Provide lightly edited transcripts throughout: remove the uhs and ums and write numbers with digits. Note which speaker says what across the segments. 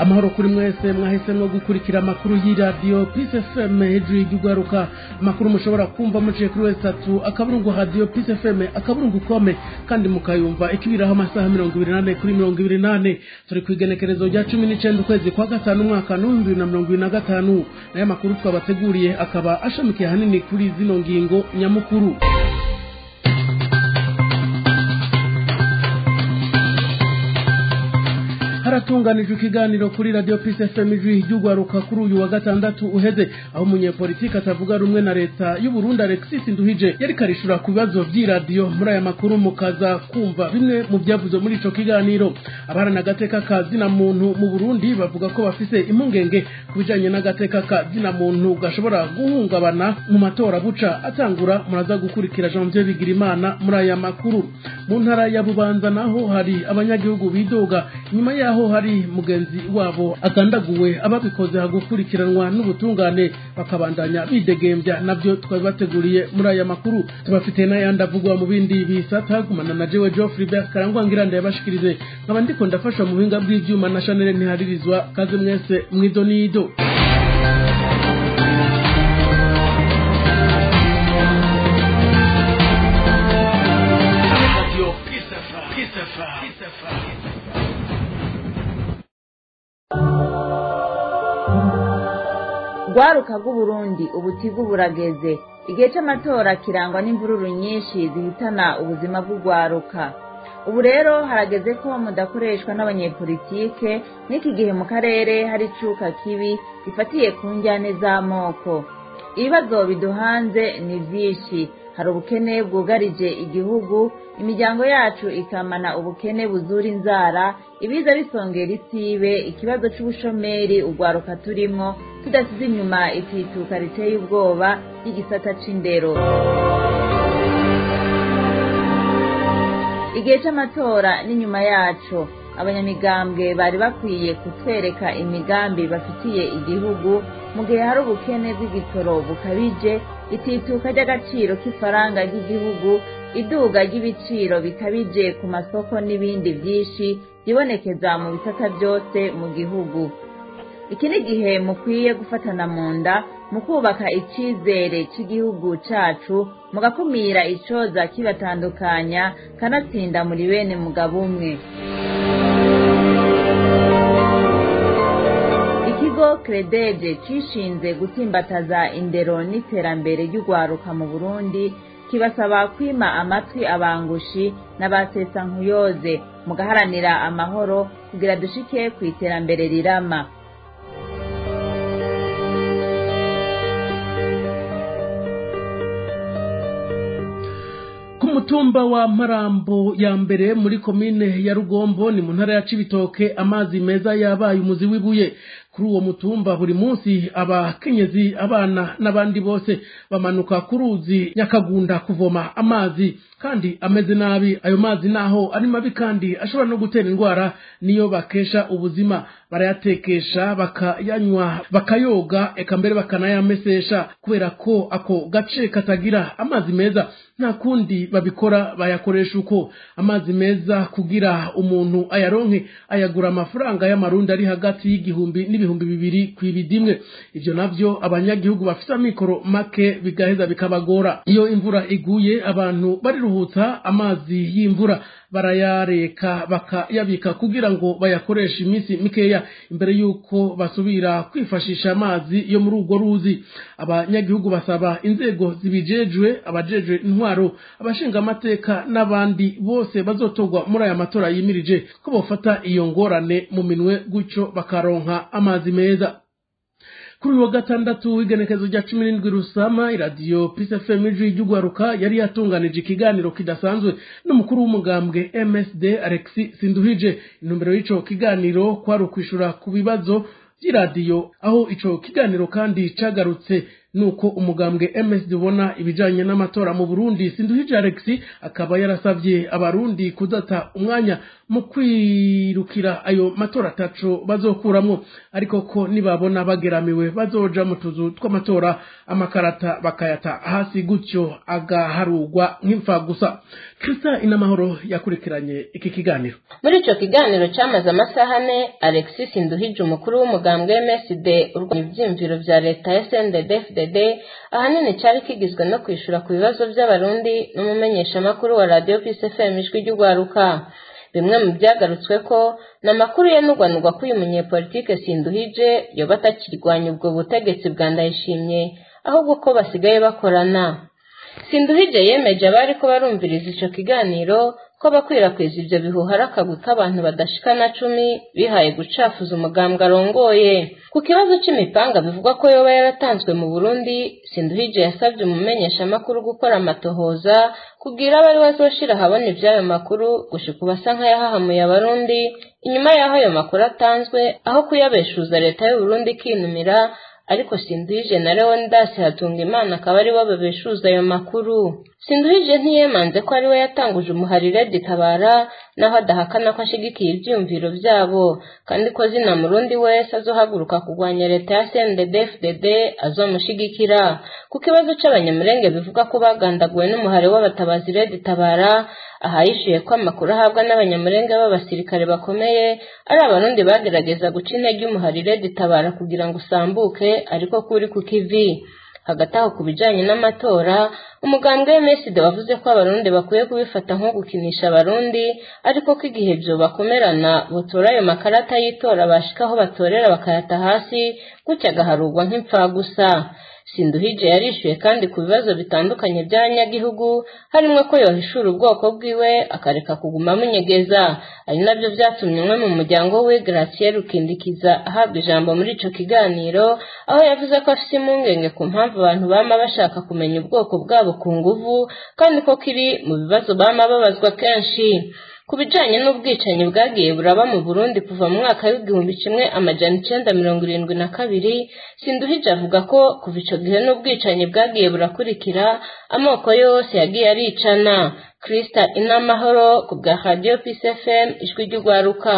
Speaker 1: Amahoro kuri mwese mwahisemwo gukurikira amakuru y'iradiyo Peace FM hejuru y'urwaruka, amakuru mushobora kumva muciye kuri website akaburungu radio Peace FM akaburungu kome, kandi mukayumva ikibiraho amasaha 24 kuri 24. Turi kwigenekerezo rya 19 ukwezi kwa gatanu umwaka 2025. Nayo makuru twabateguriye akaba ashamikiye hanini kuri zino ngingo nyamukuru. Haratunganijwe ikiganiro kuri Radio Peace FM ijwi ry'urwaruka kuri uyu wa gatandatu uheze, aho umunyepolitike atavuga rumwe na leta y'u Burundi Alexis Nduhije yari karishura ku bibazo vy'iradiyo. Muri aya makuru mukaza kumva bimwe mu vyavuzwe muri ico kiganiro. Abarana agateka ka zina muntu mu Burundi bavuga ko bafise impungenge ku bijanye n'agateka ka zina muntu gashobora guhungabana mu matora buca atangura. Muraza gukurikira Janvier Bigirimana muri aya makuru. Mu ntara ya Bubanza naho hari abanyagihugu bidoga nyuma yaho hari mugenzi wabo agandaguwe, ababikoze hagukurikiranwa n'ubutungane bakabandanya bidegembya. Navyo twabibateguriye muri aya makuru. Tubafite n'ayandi avugwa mu bindi bisata. Gumana na jewe Geoffrey Karangwa ngiranda yabashikirize, nkaba ndiko ndafasha mu buhinga bw'ivyuma na Chanel ntiharirizwa. Kaze mwese mwido nido.
Speaker 2: Rwaruka rw'Uburundi ubutigu burageze. Igihe c'amatora kirangwa n'imvururu nyinshi zihitana ubuzima bw'urwaruka. Ubu rero harageze ko mudakoreshwa n'abanyepolitike. N'iki gihe mu karere hari icuka kibi gifatiye ku njyane z'amoko. Ibibazo biduhanze ni vyinshi. Hari ubukene bwugarije igihugu, imiryango yacu ikamana ubukene buzura inzara, ibiza bisongera isibe, ikibazo c'ubushomeri urwaruka turimwo, tudasize inyuma itituka riteye ubwoba ry'igisata c'indero. Igihe c'amatora n'inyuma yaco, abanyamigambwe bari bakwiye kutwereka imigambi bafitiye igihugu mu gihe hari ubukene bw'igitoro bukabije, itituka ry'agaciro k'ifaranga ry'igihugu, iduga ry'ibiciro bikabije ku masoko n'ibindi vyinshi byibonekeza mu bisata byose mu gihugu. Iki ni igihe mukwiye gufatana mu nda mu kubaka icizere cy'igihugu cacu, mugakumira icoza kibatandukanya, kanatsinda muri bene mugabo umwe. Ikigo Credeje cishinze gutsimbataza indero n'iterambere ry'urwaruka mu Burundi kibasaba kwima amatwi abangushi n'abasesankuyoze, mugaharanira amahoro kugira dushike ku iterambere rirama.
Speaker 1: Mutumba wa Marambo ya mbere muri komine ya Rugombo ni mu ntara ya Cibitoke, amazi meza yabaye umuzi w'ibuye. Kuri uwo mutumba buri munsi abakenyezi, abana n'abandi bose bamanuka ku ruzi Nyakagunda kuvoma amazi kandi ameze nabi. Ayo mazi naho ari mabi kandi ashobora no gutera indwara, niyo bakesha ubuzima. Barayatekesha, bakayanywa, bakayoga, eka mbere bakanayamesesha. Kubera ko ako gace katagira amazi meza, nta kundi babikora, bayakoresha uko. Amazi meza kugira umuntu ayaronke ayagura amafaranga y'amarundi ari hagati y'igihumbi n'2000 kw'ibidimwe. Ivyo navyo abanyagihugu bafise amikoro make bigaheza bikabagora. Iyo imvura iguye abantu bariruhutsa, amazi y'imvura barayareka bakayabika kugira ngo bayakoreshe iminsi mikeya imbere yuko basubira kwifashisha amazi yo muri urwo ruzi. Abanyagihugu basaba inzego zibijejwe, abajejwe intwaro, abashinga amateka n'abandi bose bazotorwa muri aya matora yimirije ko bofata iyo ngorane mu minwe, gutyo bakaronka amazi meza. Kuri uyu wa gatandatu w'igenekezo rya 17 Rusama, iradiyo Peace FM ijwi ry'urwaruka yari yatunganije ikiganiro kidasanzwe n'umukuru w'umugambwe MSD Alexis Sinduhije. Intumbero y'ico kiganiro kwari ukwishura ku bibazo by'iradiyo, aho ico kiganiro kandi cagarutse nuko umugambwe MSD ubona ibijanye n'amatora mu Burundi. Sinduhije Alexis akaba yarasavye abarundi kudata umwanya mu kwirukira ayo matora ataco bazokuramwo, ariko ko nibabona bageramiwe bazoja mu tuzu tw'amatora amakarata bakayata hasi, gutyo agaharugwa nk'imfa gusa. Krista Inamahoro yakurikiranye iki kiganiro.
Speaker 3: Muri ico kiganiro camaze amasaha 4, Alexis Nduhije, umukuru w'umugambwe MSD urwanya ivyiyumviro vya leta ya CNDD-FDD, ahanini cari kigizwe no kwishura ku bibazo vy'abarundi n'umumenyeshamakuru wa Radio Peace FM Ijwi ry'Urwaruka. Bimwe mu byagarutswe ko ni amakuru yanugwanugwa ko uyu munyepolitike Sinduhije yoba atakirwanya ubwo butegetsi bwa Ndayishimye, ahubwo ko basigaye bakorana. Sinduhije yemeje abari ko barumviriza ico kiganiro ko bakwirakwiza ivyo bihuha ari akagwi k'abantu badashika na 10 bihaye gucafuza umugambwe arongoye. Ku kibazo c'imipanga bivugwa ko yoba yaratanzwe mu Burundi, Sinduhije yasabye umumenyeshamakuru gukora amatohoza kugira abari bazoshira ahabona ivy'ayo makuru gushika ubu asa nk'ayahahamuye abarundi inyuma y'aho ayo makuru atanzwe, aho kuyabeshuza leta y'u Burundi ikinumira. Ariko Sinduhije na Leonidas Hatungimana akaba aribo babeshuza ayo makuru. Sinduhije ntiyemanze ko ariwe yatanguje umuhari Red Tabara, naho adahakana ko ashigikiye ivyiyumviro vyabo, kandi ko zina Murundi wese azohaguruka kurwanya leta ya CNDD-FDD azomushigikira. Ku kibazo c'abanyamurenge bivuga ko bagandaguwe n'umuhari w'abatabazi Red Tabara, aha yishuye ko amakuru ahabwa n'abanyamurenge b'abasirikare bakomeye ari abarundi bagerageza guca intege umuhari Red Tabara kugira ngo usambuke, ariko kuri ku kivi. Hagati aho ku bijanye n'amatora, umugambwe MSD wavuze ko abarundi bakwiye kubifata nko gukinisha abarundi, ariko ko igihe vyo bakomerana botora ayo makarata y'itora bashika aho batorera bakayata hasi, gutya agaharurwa nk'impfagusa. Sinduhije yarishuye kandi ku bibazo bitandukanye by'abanyagihugu, harimwo ko yohishura ubwoko bwiwe akareka kuguma amunyegeza, ari nabyo vyatumye umwe mu muryango we Gratien Rukindikiza ahabwa ijambo muri ico kiganiro, aho yavuze ko afise impungenge ku mpamvu abantu bama bashaka kumenya ubwoko bwabo ku nguvu, kandi ko kiri mu bibazo bama babazwa kenshi. Ku bijanye n'ubwicanyi bwagiye buraba mu Burundi kuva mu mwaka w'1972, Sinduhije avuga ko kuva ico gihe n'ubwicanyi bwagiye burakurikira, amoko yose yagiye aricana. Krista Inamahoro ku bwa Radio Peace FM Ijwi ry'Urwaruka.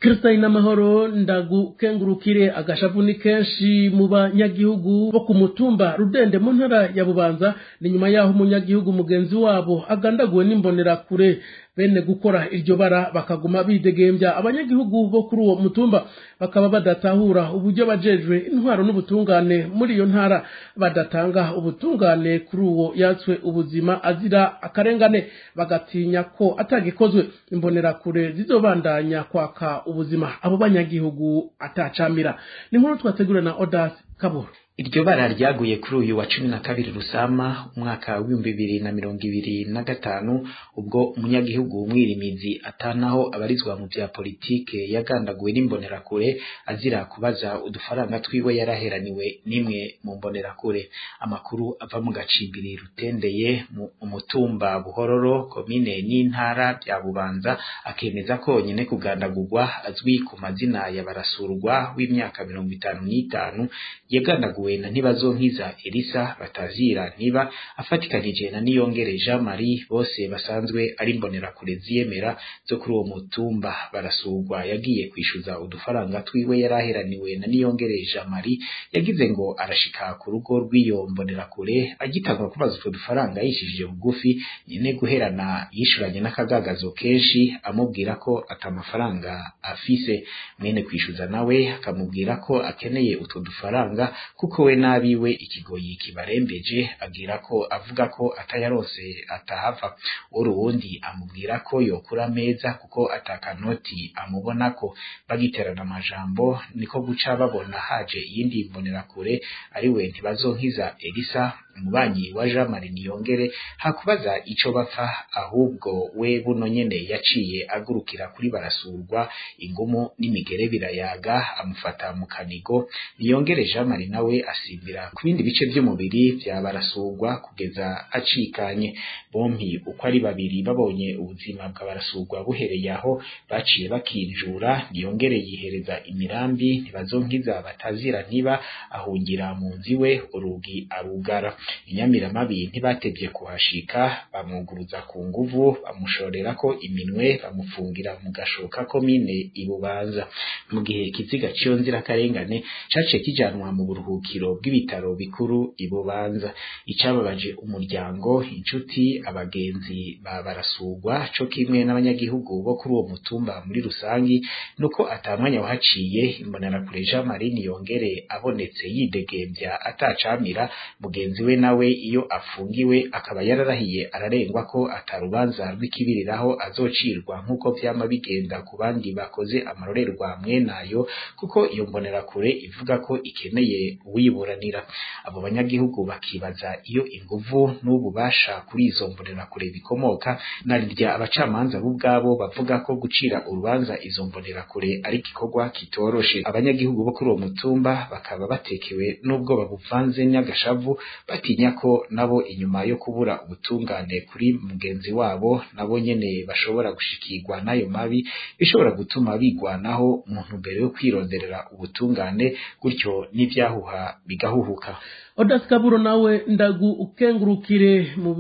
Speaker 1: Krista Inamahoro, ndagukengurukire. Agashavu ni kenshi mu banyagihugu bo ku mutumba Rudende mu ntara ya Bubanza, ni nyuma yaho umunyagihugu mugenzi wabo agandaguwe n'imbonerakure. Bene gukora iryo bara bakaguma bidegembya. Abanyagihugu bo kuri uwo mutumba bakaba badatahura uburyo bajejwe intwaro n'ubutungane muri iyo ntara badatanga ubutungane kuri uwo yatswe ubuzima azira akarengane, bagatinya ko atagikozwe imbonerakure zizobandanya kwaka ubuzima abo banyagihugu atacamira. Ni nkuru twategura na Odas Kabura.
Speaker 4: Iryo bara ryaguye kuri uyu wa 12 Rusama umwaka w'ibihumbi 2025, ubwo umunyagihugu umwirimizi atanaho abarizwa mu vya politike yagandaguwe n'imbonerakure azira kubaza udufaranga twiwe yaraheraniwe n'imwe mu mbonerakure. Amakuru ava mu gacimbiri Rutendeye mu umutumba Buhororo, komine n'intara bya Bubanza, akemeza ko nyene kugandagurwa azwi ku mazina ya Barasurwa w'imyaka 55, yagandaguwe na Ntibazonkiza Elisa batazira Ntiba, afatikanije na Niyongere Jean Marie, bose basanzwe ari imbonerakure ziyemera zo kuri uwo mutumba. Barasurwa yagiye kwishuza udufaranga twiwe yaraheraniwe na Niyongere Jean Marie, yagize ngo arashika ku rugo rw'iyo mbonerakure agitangwa kubaza utwo dufaranga yishishije bugufi, nyene guherana yishuranye n'akagagazo kenshi amubwira ko atamafaranga afise. Mwene kwishuza nawe akamubwira ko akeneye utwo dufaranga kuko we nabiwe ikigoyi kibarembeje, agira ko avuga ko atayaronse atahava. Uruwundi amubwira ko yokura meza kuko atakanoti amubonako. Bagiterana amajambo niko guca babona haje iyindi mbonerakure ariwe Ntibazonkiza Elisa, umubanyi wa Jean Marie Niyongere, hakubaza ico bapfa, ahubwo we buno nyene yaciye agurukira kuri Barasurwa ingumu n'imigere birayaga, amufata mu kanigo. Niyongere Jean Marie nawe asimbira ku bindi bice vy'umubiri vya Barasurwa kugeza acikanye. Bompi uko ari babiri babonye ubuzima bwa Barasurwa buhereye aho, baciye bakinjura. Niyongere yihereza imirambi, Ntibazonkiza batazira Ntiba ahungira mu nzu iwe, urugi arugara. Inyamiramabi ntibatevye kuhashika, bamwuguruza ku nguvu, bamushorerako iminwe, bamufungira mu gashoka komine Ibubanza. Mu gihe ikiziga c'iyo nzirakarengane caciye kijanwa mu buruhukiro bw'ibitaro bikuru Ibubanza. Icababaje umuryango, inshuti, abagenzi ba Barasugwa co kimwe n'abanyagihugu bo kuri uwo mutumba muri rusangi, nuko atamwanya wahaciye Imbonerakure Jean Marie Niyongere abonetse yidegembya atacamira. Mugenzi we nawe iyo afungiwe akaba yararahiye ararengwa ko atarubanza rw'ikibiriraho azocirwa nk'uko vyama bigenda ku bandi bakoze amarorerwa mwenayo, kuko iyo mbonerakure ivuga ko ikeneye uwiburanira. Abo banyagihugu bakibaza iyo inguvu n'ububasha kuri izo mbonerakure bikomoka, narirya abacamanza b'ubwabo bavuga ko gucira urubanza izo mbonerakure ari igikorwa kitoroshe. Abanyagihugu bo kuri uwo mutumba bakaba batekewe n'ubwoba buvanze n'agashavu, batinya ko nabo inyuma yo kubura ubutungane kuri mugenzi wabo nabo nyene bashobora gushikirwa n'ayo mabi, bishobora gutuma bigwanaho mu ntumbero yo kwironderera ubutungane, gutyo n'ivyahuha bigahuhuka.
Speaker 1: Odas Kaburo nawe ndagu ukengurukire mu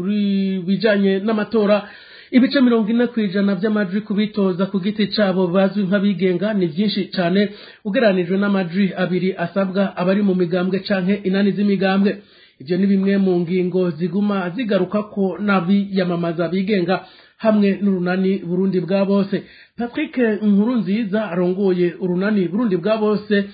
Speaker 1: bijanye n'amatora. Ibice 40% vy'amajwi kubitoza ku giti cabo bazwi nk'abigenga ni vyinshi cane ugereranijwe n'amajwi 2 asabwa abari mu migambwe canke inani z'imigambwe. Ivyo ni bimwe mu ngingo ziguma zigaruka ko n'abiyamamaza bigenga hamwe n'urunani Burundi bwa bose. Patrick Nkurunziza arongoye urunani Burundi bwa bose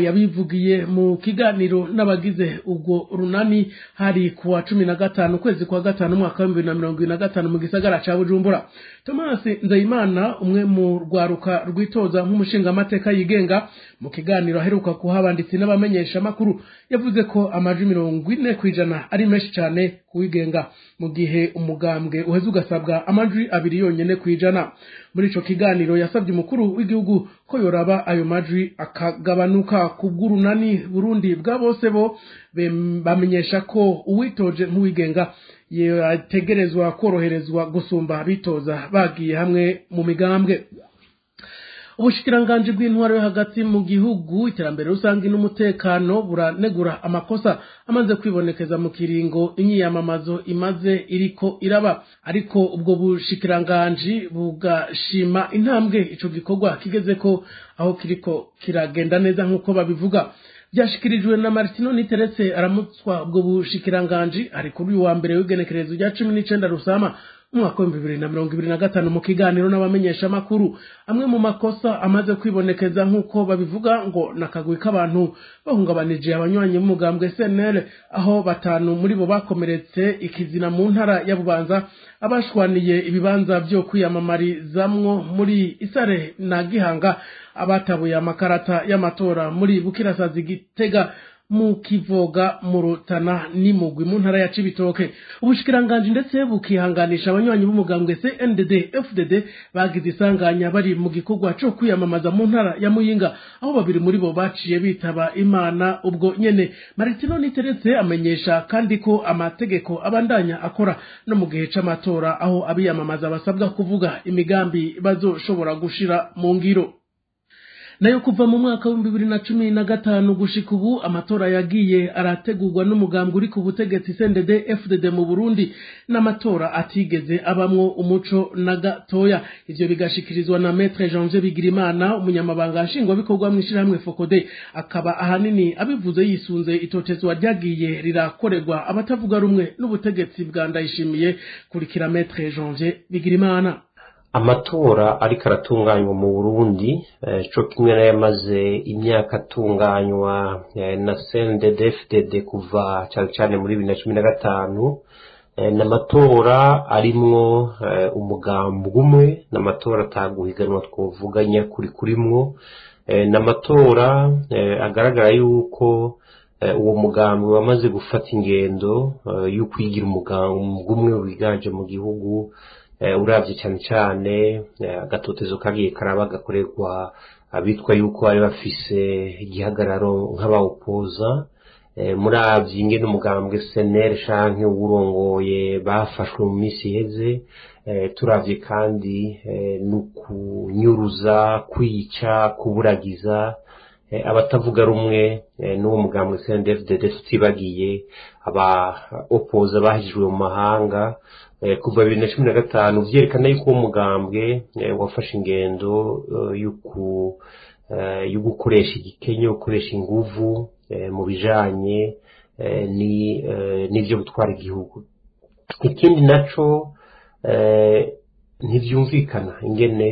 Speaker 1: yabivugiye mu kiganiro n'abagize ubwo runani hari kuwa 15 kwezi kwa 5 umwaka wa 2025 mu gisagara ca Bujumbura. Thomas Nzeyimana umwe mu rwaruka rwitoza nk'umushinga amateka yigenga mu kiganiro aheruka kuhabanditsi n'abamenyesha makuru yavuze ko amajwi 40% ari menshi cyane kuwigenga, mu gihe umugambwe uheze ugasabwa amajwi 2 yonyene kwijana. Muri ico kiganiro yasabye umukuru w'igihugu ko yoraba ayo majwi akagabanuka. Kubw'urunani Burundi bwa bose bo bamenyesha ko uwitoje nk'uwigenga yategerezwa koroherezwa gusumba bitoza bagiye hamwe mu migambwe. Ubushikiranganji bw'intwaro yo hagati mu gihugu, iterambere rusangi n'umutekano buranegura amakosa amaze kwibonekeza mu kiringo inyiyamamazo imaze iriko iraba, ariko ubwo bushikiranganji bugashima intambwe ico gikorwa kigezeko aho kiriko kiragenda neza nk'uko babivuga. Byashikirijwe na Martino Niteretse aramutswa ubwo bushikiranganji ari kuri uyu wa mbere w'igenekerezo rya 19 Rusama umwaka wa 2025 mu kiganiro n'abamenyesha makuru. Amwe mu makosa amaze kwibonekeza nk'uko babivuga ngo nakagwi k'abantu bahungabanije abanywanyi b'umugambwe SNL, aho 5 muri bo bakomeretse ikizina mu ntara ya Bubanza, abashwaniye ibibanza byo kwiyamamarizamwo muri Isare na Gihanga, abatabuye amakarata y'amatora muri Bukirasazi, Gitega, mu Kivoga, mu Rutana n'Imugwi mu ntara ya Cibitoke. Ubushikiranganji ndetse bukihanganisha abanywanyi b'umugambwe CNDD FDD bagize isanganya bari mu gikorwa co kwiyamamaza mu ntara ya Muyinga, aho 2 muri bo baciye bitaba Imana ubwo nyene. Martino Niteretse amenyesha kandi ko amategeko abandanya akora no mu gihe c'amatora, aho abiyamamaza basabwa kuvuga imigambi bazoshobora gushira mu ngiro. Nayo kuva mu mwaka wa 2015 gushika ubu amatora yagiye arategurwa n'umugambwe uri ku butegetsi CNDD FDD mu Burundi, n'amatora atigeze abamwo umuco na gatoya. Ivyo bigashikirizwa na Maître Janvier Bigirimana, umunyamabanga nshingwabikorwa mw'ishirahamwe FOCODE, akaba ahanini abivuze yisunze itotezwa ryagiye rirakorerwa abatavuga rumwe n'ubutegetsi bwa Ndayishimiye. Kurikira Maître Janvier Bigirimana.
Speaker 5: Amatora ariko aratunganywa mu Burundi co kimwe n'ayamaze imyaka atunganywa na CNDD-FDD kuva cane cane muri 2015, n'amatora arimwo umugambi umwe, n'amatora ataguhiganwa twovuga nyakuri kurimwo, n'amatora agaragara yuko uwo mugambi wamaze gufata ingendo yo kwigira umugambi umwe wiganje mu gihugu. Uravye cyane cyane agatotezo kagiye karaba gakorerwa abitwa yuko bari bafise igihagararo nk'abawupoza, muravye ingene umugambwe SNL canke uwurongoye bafashwe mu minsi iheze, turavye kandi n'ukunyuruza, kwica, kuburagiza Abatavuga rumwe n'uwo mugambwe CNDD-FDD, tutibagiye aba opoza bahejejwe mu mahanga kuva 2015, vyerekana yuko uwo mugambwe wafashe ingendo yo gukoresha igikenye, gukoresha inguvu mu bijanye n'ivyo gutwara igihugu. Ikindi naco, ntivyumvikana ingene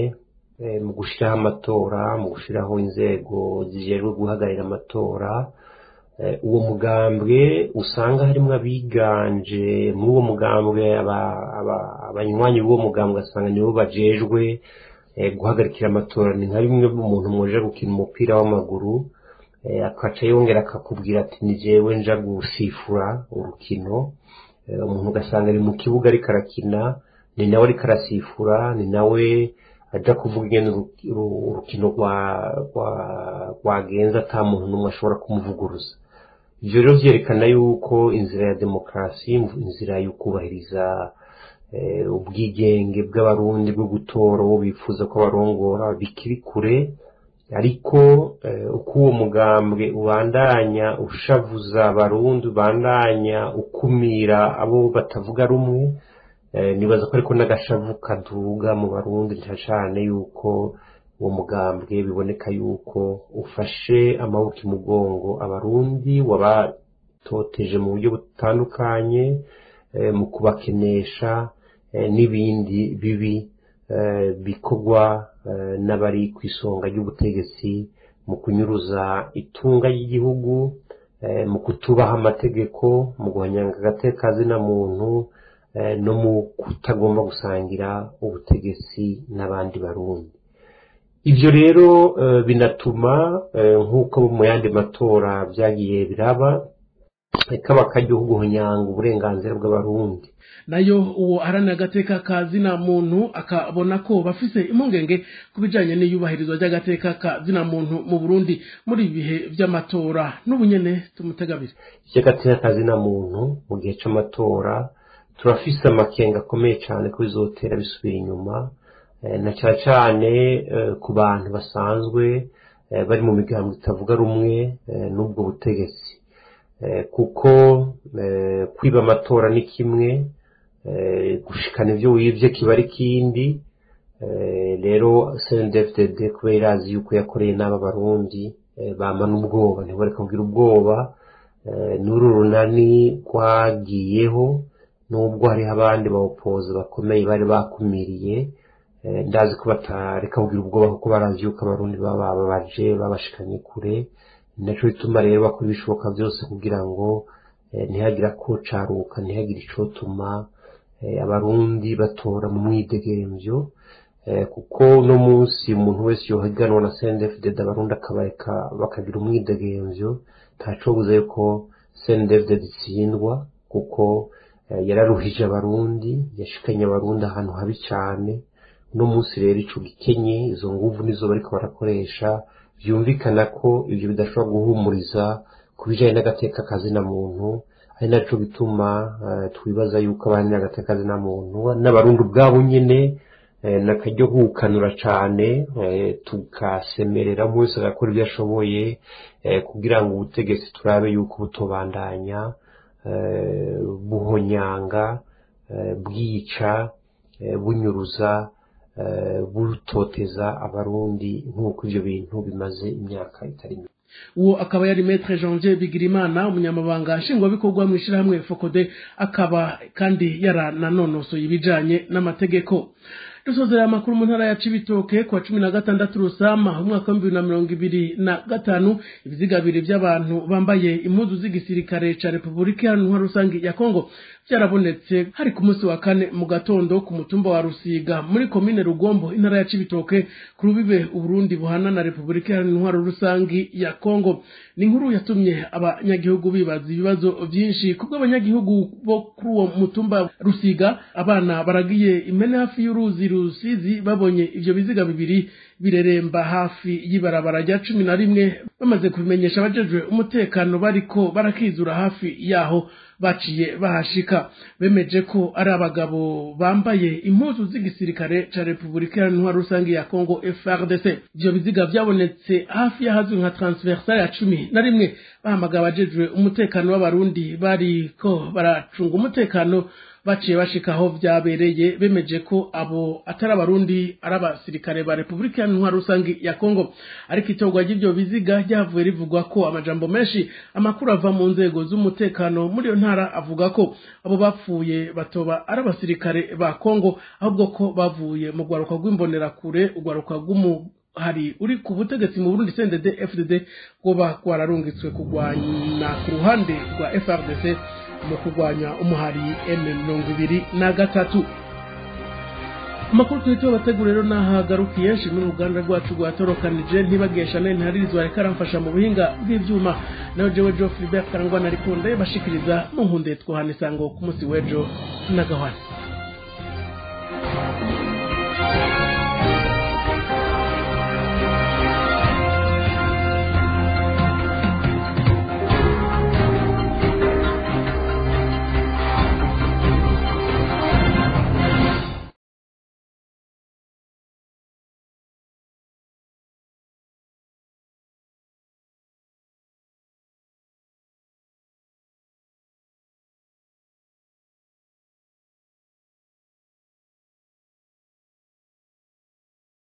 Speaker 5: mu gushiraho amatora, mu gushiraho inzego zijejwe guhagararira amatora, uwo mugambwe usanga harimwo abiganje muri uwo mugambwe, abanywanyi b'uwo mugambwe asanga nibo bajejwe guhagarikira amatora. Ni nka bimwe umuntu mwoja gukina umupira w'amaguru, akaca yongera akakubwira ati: "Ni jewe nja gusifura urukino." Umuntu ugasanga ari mu kibuga ariko arakina, ni nawe ariko arasifura, ni nawe aja kuvuga ingene urukino rwagenze, ata muntu n'umwe ashobora kumuvuguruza. Ivyo rero vyerekana yuko inzira ya demokarasi, inzira yo kubahiriza ubwigenge bw'Abarundi bwo gutora uwo bifuza ko barongora bikiri kure. Ariko uko uwo mugambwe ubandanya ushavuza Abarundi, ubandanya ukumira abo batavuga rumwe, nibaza ko ariko n'agashavu kaduga mu Barundi, cane yuko uwo mugambwe biboneka yuko ufashe amaboko imugongo Abarundi, wabatoteje mu buryo butandukanye, mu kubakenesha n'ibindi bibi bikorwa n'abari ku isonga ry'ubutegetsi, mu kunyuruza itunga ry'igihugu, mu kutubaha amategeko, mu guhonyanga agateka na muntu, no mu kutagomba gusangira ubutegetsi n'abandi Barundi. Ibyo rero binatuma, nk'uko mu yandi matora byagiye biraba, kaba karyo ko guhonyanga uburenganzira bw'Abarundi.
Speaker 1: Nayo uwo aharanira agateka ka zina muntu akabona ko bafise impungenge ku bijanye n'iyubahirizwa ry'agateka ka zina muntu mu Burundi muri ibi bihe vy'amatora. N'ubu nyene tumutegabire.
Speaker 5: Ivy'agateka ka zina muntu mu gihe c'amatora, turafise amakenga akomeye cane ko bizotera bisubira inyuma, na cane cane ku bantu basanzwe bari mu migambo itavuga rumwe n'ubwo butegetsi, kuko kwiba amatora ni kimwe, gushikana ivyo wivye kiba ari ikindi. Rero CNDD-FDD, kubera irazi yuko yakoreye n'aba Barundi, bamana ubwoba, ntibareka kugira ubwoba. N'uru runani rwagiyeho, nubwo hariho abandi bawupoza bakomeye bari bakumiriye, ndazi ko batareka kugira ubwoba, kuko barazi yuko Abarundi baba bababaje, babashikanye kure. Naco bituma rero bakora ibishoboka byose kugira ngo ntihagire kocaruka, ntihagire icotuma Abarundi batora mu mwidegemvyo, kuko uno munsi umuntu wese yohiganwa na CNDD-FDD, Abarundi akabareka bakagira umwidegemvyo, ntacobuza yuko CNDD-FDD itsindwa, kuko yararuhije Abarundi, yashikanye Abarundi ahantu habi cane. Uno munsi rero ico gikenye, izo nguvu nizo bariko barakoresha. Vyumvikana ko ivyo bidashobora guhumuriza ku bijanye n'agateka kazina muntu, ari naco gituma twibaza yuko abaharanira agateka kazina muntu n'Abarundi ubwabo nyene nakaryo gukanura cane, tukasemerera, umwe wese agakora ibyo ashoboye kugira ngo ubutegetsi turabe yuko butobandanya buhonyanga, bwica, bunyuruza, butoteza Abarundi nk'uko ivyo bintu bimaze imyaka itari mike.
Speaker 1: Uwo akaba yari Maître Janvier Bigirimana, umunyamabanga nshingwabikorwa mu ishirahamwe FOCODE, akaba kandi yarananonosoye ibijanye n'amategeko. Dusozera amakuru mu ntara ya Cibitoke. Kuwa 16 Rusama umwaka wa 2025, ibiziga bibiri by'abantu bambaye impuzu z'igisirikare ca Repubulika Iharanira Rusange ya Kongo byarabonetse. Hari ku munsi wa kane mu gatondo ku mutumba wa Rusiga muri komine Rugombo, intara ya Cibitoke, ku rubibe Uburundi buhana na Repubulika Iharanira Rusange ya Kongo. Ni inkuru yatumye abanyagihugu bibaza ibibazo vyinshi, kubwo abanyagihugu bo kuri uwo mutumba Rusiga, abana baragiye impene hafi y'uruzi Rusizi, babonye ivyo biziga bibiri. Bireremba hafi y'ibarabara rya 11. Bamaze kubimenyesha abajejwe umutekano bariko barakizura hafi yaho, baciye bahashika bemeje ko ari abagabo bambaye impuzu z'igisirikare ca Repubulika Iharanira Rusange ya Congo, FARDC. Ivyo biziga vyabonetse hafi y'ahazwi nka transversale ya 11. Bahamagaye abajejwe umutekano w'Abarundi bariko baracunga umutekano, baciye bashika aho vyabereye, bemeje ko abo atari Abarundi, ari abasirikare ba Repubulika Iharanira Rusange ya Congo. Ariko itorwa ry'ivyo biziga ryavuye rivugwa ko amajambo menshi. Amakuru ava mu nzego z'umutekano muri iyo ntara avuga ko abo bapfuye batoba ari abasirikare ba Congo, ahubwo ko bavuye mu rwaruka rw'imbonerakure, urwaruka rw'umuhari uri ku butegetsi mu Burundi, CNDD FDD, rwoba rwararungitswe kurwanya ku ruhande rwa FARDC mu kurwanya umuhari M23. Amakuru tuhita bategura rero nahagarukiye. Nshimira uruganda rwacu rwatorokanije, ntibagesha ntiharirizwa, reka aramfasha mu buhinga bw'ivyuma. Nawe jewe Geoffrey Karangwa narikunda bashikiriza, mu nkunde twohana isango ku munsi w'ejo n'agahwana.